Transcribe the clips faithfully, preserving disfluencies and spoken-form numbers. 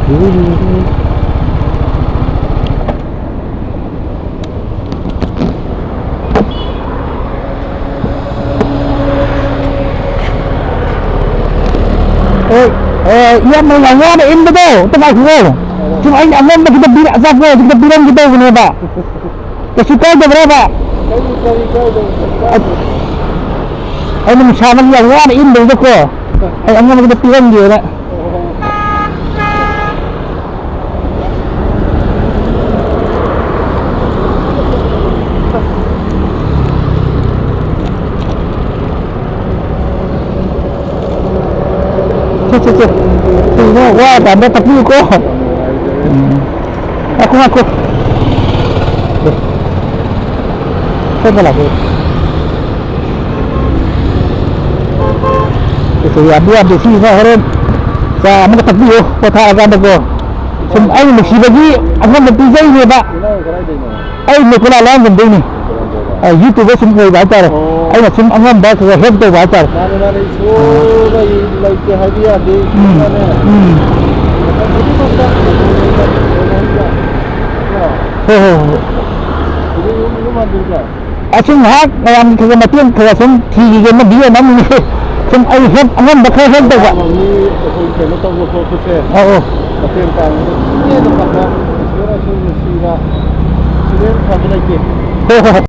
ꯍꯣꯏ, ꯑꯦ, ꯏꯌꯥꯝꯕ ꯌꯥꯝ ꯋꯥꯅ ꯏꯟꯕꯗꯣ, ꯑꯝꯇ ꯉꯥꯏꯈꯣ꯫ ꯁꯨꯝ ꯑꯩꯅ ꯑꯉꯝꯕ ꯈꯤꯇ ꯄꯤꯔ-, ꯑꯆꯥꯄꯣꯠ ꯈꯤꯇ ꯄꯤꯔꯝꯒꯦ ꯇꯧꯕꯅꯦꯕ꯫ ꯀꯩꯁꯨ ꯀꯥꯏꯗꯕ꯭ꯔꯕ? ꯀꯔꯤ, ꯀꯔꯤ ꯀꯥꯏꯗꯕ? ꯑꯩ ꯅꯨꯡꯁꯥꯃꯛ ꯌꯥꯝ ꯋꯥꯅ ꯏꯟꯕꯗꯨꯗꯀꯣ, ꯑꯩ ꯑꯉꯝꯕ ꯈꯤꯇ ꯄꯤꯔꯝꯒꯦꯅ꯫ ꯁꯦ, ꯁꯦ, ꯁꯦ꯫ ꯁꯤꯁꯤꯅ ꯋꯥ ꯀꯥꯟꯗ ꯇꯥꯛꯄꯤꯌꯨꯀꯣ꯫ ꯎꯝ꯫ ꯉꯥꯏꯈꯣ, ꯉꯥꯏꯈꯣ꯫ ꯁꯦ꯫ ꯁꯣꯝꯗ ꯂꯥꯛꯄꯤꯌꯨ꯫ ꯁꯦ, ꯁꯦ, ꯌꯥꯗꯦ, ꯌꯥꯗꯦ꯫ ꯁꯤꯁꯤꯅ ꯍꯣꯔꯦꯟ ꯆꯥ ꯑꯃꯒ ꯊꯛꯄꯤꯌꯨ, ꯄꯣꯊꯥꯔꯀꯥꯟꯗꯀꯣ꯫ ꯁꯨꯝ ꯑꯩꯅ ꯅꯨꯡꯁꯤꯕꯒꯤ ꯑꯉꯝꯕ ꯄꯤꯖꯩꯅꯦꯕ꯫ ꯏꯅꯥꯎ ꯀꯗꯥꯏꯗꯩꯅꯣ? ꯑꯩ ꯅꯦꯀꯣꯂꯥ ꯂꯥꯡꯕꯝꯗꯩꯅꯦ꯫ ꯅꯦꯀꯣꯂꯥꯗꯩꯔꯣ? ꯑ, YouTubeꯇ ꯁꯨꯝ ꯑꯣꯏꯕ ꯍꯥꯏꯇꯥꯔꯦ꯫ ꯑꯣ꯫ ꯑꯩꯅ ꯁꯨꯝ ꯑꯉꯝꯕ ꯈꯔ ꯈꯔ help ꯇꯧꯕ ꯍꯥꯏꯇꯥꯔꯦ꯫ ꯃꯥꯅꯦ, ꯃꯥꯅꯦ, ꯑ꯫ ꯏꯁꯣꯔꯗ ꯂꯩꯇꯦ ꯍꯥꯏꯕ ꯌꯥꯗꯦ, ꯎꯝ, ꯏꯁꯣꯔꯅꯅꯦ꯫ ꯎꯝ꯫ ꯃꯇꯝ ꯈꯨꯗꯤꯡꯃꯛꯇ ꯀꯣ꯫ ꯍꯣꯏ, ꯍꯣꯏ, ꯍꯣꯏ꯫ ꯍꯧꯖꯤꯛ ꯌꯨꯝ, ꯌꯨꯝ ꯍꯟꯗꯣꯏꯕ꯭ꯔꯥ? ꯑꯁꯨꯝ ꯉꯥꯏꯍꯥꯛ ꯃꯌꯥꯝ ꯈꯔ ꯈꯔ ꯃꯇꯦꯡ ꯈꯔ ꯁꯨꯝ ꯊꯤꯈꯤꯒꯦꯅ video ꯅꯝꯃꯤꯅꯦ꯫ ꯁꯨꯝ ꯑꯩ help ꯑꯉꯝꯕ ꯈꯔ help ꯇꯧꯕ꯫ ꯑꯌꯥꯝꯕ ꯃꯤ ꯑꯩꯈꯣꯏ ꯀꯩꯅꯣ ꯇꯧꯕ ꯈꯣꯠꯄꯁꯦ, ꯑꯧ, ꯑꯧ꯫ ꯃꯇꯦꯡ ꯄꯥꯡꯕꯗ ꯏꯍꯦꯟꯅ ꯐꯕ, ꯏꯁꯣꯔꯅꯁꯨ ꯅꯨꯡꯁꯤꯕ, ꯁꯤꯗꯩ ꯍꯦꯟꯅ ꯐꯕ ꯂꯩꯇꯦ꯫ ꯍꯣꯏ, ꯍꯣꯏ꯫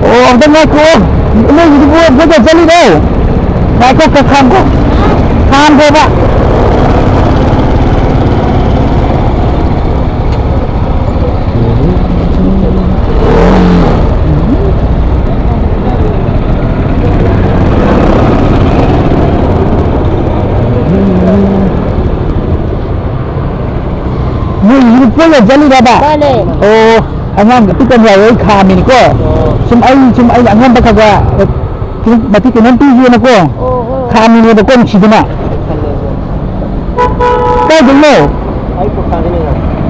ꯑꯣ, ꯑꯝꯇ ꯉꯥꯏꯈꯣ꯫ ꯏꯃꯨꯡꯁꯤꯕꯨ ꯄꯣꯠ ꯆꯠꯂꯤꯔꯣ? ꯉꯥꯏꯈꯣ, ꯈ-, ꯈꯥꯝꯈꯣ꯫ ꯈꯥꯝꯈꯣꯕ꯫ ꯅꯣꯏ ꯍꯧꯖꯤꯛ ꯄꯨꯟꯅ ꯆꯠꯂꯤꯔꯕ? ꯃꯥꯅꯦ꯫ ꯑꯣ, ꯑꯉꯥꯡ ꯑꯄꯤꯛꯄ ꯑꯃ ꯌꯥꯎꯋꯦ, ꯑꯩ ꯈꯥꯝꯃꯤꯅꯤꯀꯣ꯫ ꯑꯣ꯫ ꯁꯨꯝ ꯑꯩ, ꯁꯨꯝ ꯑꯩꯅ ꯑꯉꯝꯕ ꯈꯔ ꯈꯔ ꯁꯨꯝ ꯃꯇꯦꯛ ꯀꯩꯅꯣꯝ ꯄꯤꯒꯦꯅꯀꯣ꯫ ꯑꯣ, ꯑꯣ꯫ ꯈꯥꯝꯃꯤꯅꯦꯕꯀꯣ, ꯅꯨꯡꯁꯤꯗꯅ꯫ ꯀꯥꯏꯗꯩꯅꯣ? ꯑꯩ ꯀꯧꯇꯥꯗꯩꯅꯦ꯫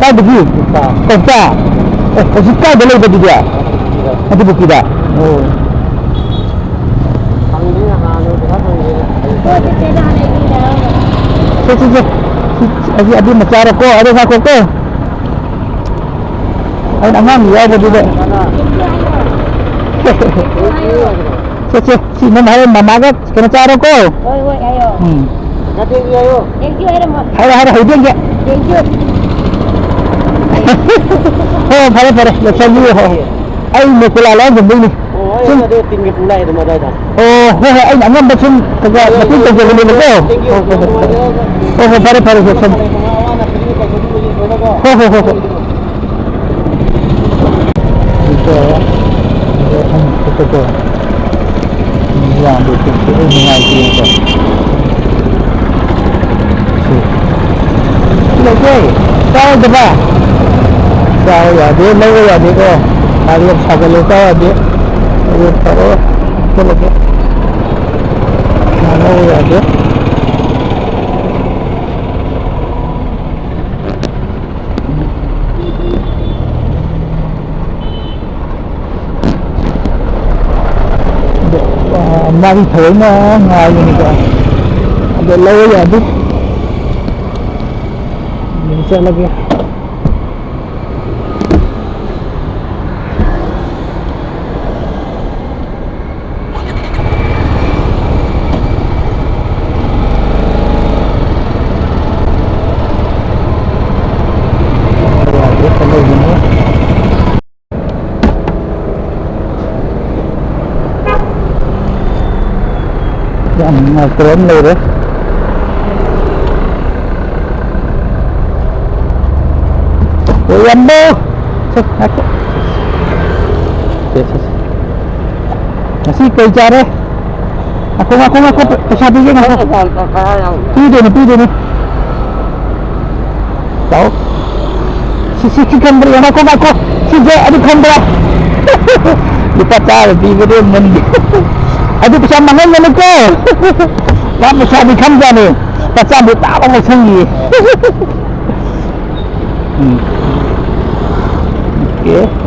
ꯀꯥꯏꯗꯒꯤ? ꯀꯧꯇꯥ꯫ ꯀꯧꯇꯥ? ꯑꯦ, ꯍꯧꯖꯤꯛ ꯀꯥꯏꯗ ꯂꯩꯕ ꯑꯗꯨꯗꯤ? ꯁꯤꯗ꯫ ꯑꯗꯨꯕꯨꯛꯀꯤꯗ? ꯑꯣ꯫ ꯐꯪꯗꯦꯅꯦ, ꯍꯥꯟꯅ ꯄꯩꯁꯥ ꯐꯪꯗꯦꯅꯦ꯫ ꯍꯣꯏ, ꯆꯦꯆꯦꯗ ꯍꯥꯟꯅ ꯌꯦꯡꯃꯤꯟꯅꯔꯒ꯫ ꯁꯦ, ꯁꯦ, ꯁꯦ꯫ ꯑꯁꯤ ꯑꯗꯨꯃ ꯆꯥꯔꯣꯀꯣ, ꯑꯗꯨ ꯉꯥꯏꯈꯣꯀꯣ꯫ ꯑꯩꯅ ꯑꯉꯥꯡ ꯌꯥꯎꯕꯗꯨꯗ꯫ ꯁꯦ, ꯁꯦ, ꯁꯤ ꯅꯪ ꯍꯣꯔꯦꯟ ꯃꯃꯥꯒ ꯀꯩꯅꯣ ꯆꯥꯔꯣꯀꯣ꯫ ꯍꯣꯏ, ꯍꯣꯏ, ꯍꯥꯏꯌꯣ꯫ ꯎꯝ꯫ Thank you ꯍꯥꯏꯌꯣ꯫ Thank you ꯍꯥꯏꯔꯝꯃꯣ꯫ ꯍꯥꯏꯔꯣ, ꯍꯥꯏꯔꯣ, ꯍꯩꯕꯤꯔꯒꯦ꯫ Thank you꯫ ꯍꯣ, ꯐꯔꯦ, ꯐꯔꯦ, ꯂꯣꯏꯁꯜꯂꯨ, ꯍꯣ꯫ ꯑꯩ ꯃꯦꯀꯨꯂꯥ ꯂꯥꯏꯌꯦꯡꯐꯝꯗꯩꯅꯦ꯫ ꯑꯣ, ꯑꯩ ꯁꯨꯝ ꯑꯗꯨ ꯇꯤꯟꯒꯤ ꯄꯨꯡ ꯂꯥꯛꯑꯦ ꯑꯗꯨꯝ ꯑꯗꯥꯏꯗ꯫ ꯑꯣ, ꯍꯣꯏ, ꯍꯣꯏ, ꯑꯩꯅ ꯑꯉꯝꯕ ꯁꯨꯝ ꯈꯔ ꯈꯔ ꯃꯇꯦꯡ ꯇꯧꯖꯕꯅꯦꯕꯀꯣ꯫ Thank you꯫ ꯍꯣꯏ, ꯍꯣꯏ, ꯍꯣꯏ꯫ ꯍꯣꯏ, ꯍꯣꯏ, ꯐꯔꯦ, ꯐꯔꯦ, ꯂꯣꯏꯁꯜꯂꯨ꯫ ꯍꯣꯏ, ꯍꯣꯏ, ꯍꯣꯏ, ꯍꯣꯏ꯫ ꯑꯗꯨꯒ ꯑꯗꯨꯒ ꯑꯍꯨꯝ ꯈꯛꯇꯀꯣ꯫ ꯃꯤ ꯌꯥꯝꯕꯗꯤ ꯈꯤꯇꯪ ꯅꯨꯡꯉꯥꯏꯇꯦꯀꯣ꯫ ꯁꯤ꯫ ꯁꯤ ꯂꯩꯇꯦ꯫ ꯆꯥꯎꯗꯕ꯫ ꯆꯥꯎ ꯌꯥꯗꯦ, ꯂꯧꯕ ꯌꯥꯗꯦꯀꯣ꯫ ꯒꯥꯔꯤ ꯌꯥꯝ ꯁꯥꯒꯠꯂꯦ, ꯆꯥꯎ ꯌꯥꯗꯦ꯫ ꯑꯗꯨ ꯐꯔꯦ꯫ ꯆꯠꯂꯒꯦ꯫ ꯂꯧꯕ ꯌꯥꯗꯦ꯫ ꯑꯗꯣ, ꯑ, ꯃꯥꯒꯤ ꯊꯑꯣꯏꯅ ꯉꯥꯏꯕꯅꯤꯀꯣ꯫ ꯑꯗꯣ ꯂꯧꯕ ꯌꯥꯗꯦ꯫ ꯑꯗꯨꯝ ꯆꯠꯂꯒꯦ꯫ ꯌꯥꯝ ꯅꯨꯡꯉꯥꯏꯇꯕ ꯑꯃ ꯂꯩꯔꯦ꯫ ꯑꯣꯏꯔꯝꯃꯣ꯫ ꯁꯦ, ꯉꯥꯏꯈꯣ꯫ ꯁꯦ, ꯁꯦ, ꯁꯦ꯫ ꯉꯁꯤ ꯀꯩ ꯆꯥꯔꯦ? ꯉꯥꯏꯈꯣ, ꯉꯥꯏꯈꯣ, ꯉꯥꯏꯈꯣ, ꯄꯩꯁꯥ ꯄꯤꯒꯦ, ꯉꯥꯏꯈꯣ꯫ ꯄꯤꯗꯣꯏꯅꯤ, ꯄꯤꯗꯣꯏꯅꯤ꯫ ꯂꯥꯛꯑꯣ꯫ ꯁꯤ, ꯁꯤ, ꯁꯤ ꯈꯟꯕ꯭ꯔꯥ? ꯉꯥꯏꯈꯣ, ꯉꯥꯏꯈꯣ꯫ ꯁꯤꯁꯦ ꯑꯗꯨ ꯈꯟꯕ꯭ꯔꯥ? ꯂꯨꯄꯥ ꯆꯥꯝꯃ ꯄꯤꯕꯗꯣ ꯃꯨꯟꯒꯦ꯫ ꯑꯗꯨ ꯄꯩꯁꯥ ꯃꯥꯡꯍꯟꯒꯅꯨꯀꯣ꯫ ꯃꯥ ꯄꯩꯁꯥꯗꯤ ꯈꯟꯖꯥꯠꯅꯤ꯫ ꯂꯨꯄꯥ ꯆꯥꯝꯃꯗꯤ ꯇꯥꯕ ꯑꯃ ꯁꯪꯉꯤꯌꯦ꯫ ꯎꯝ꯫ ꯑꯣꯀꯦ꯫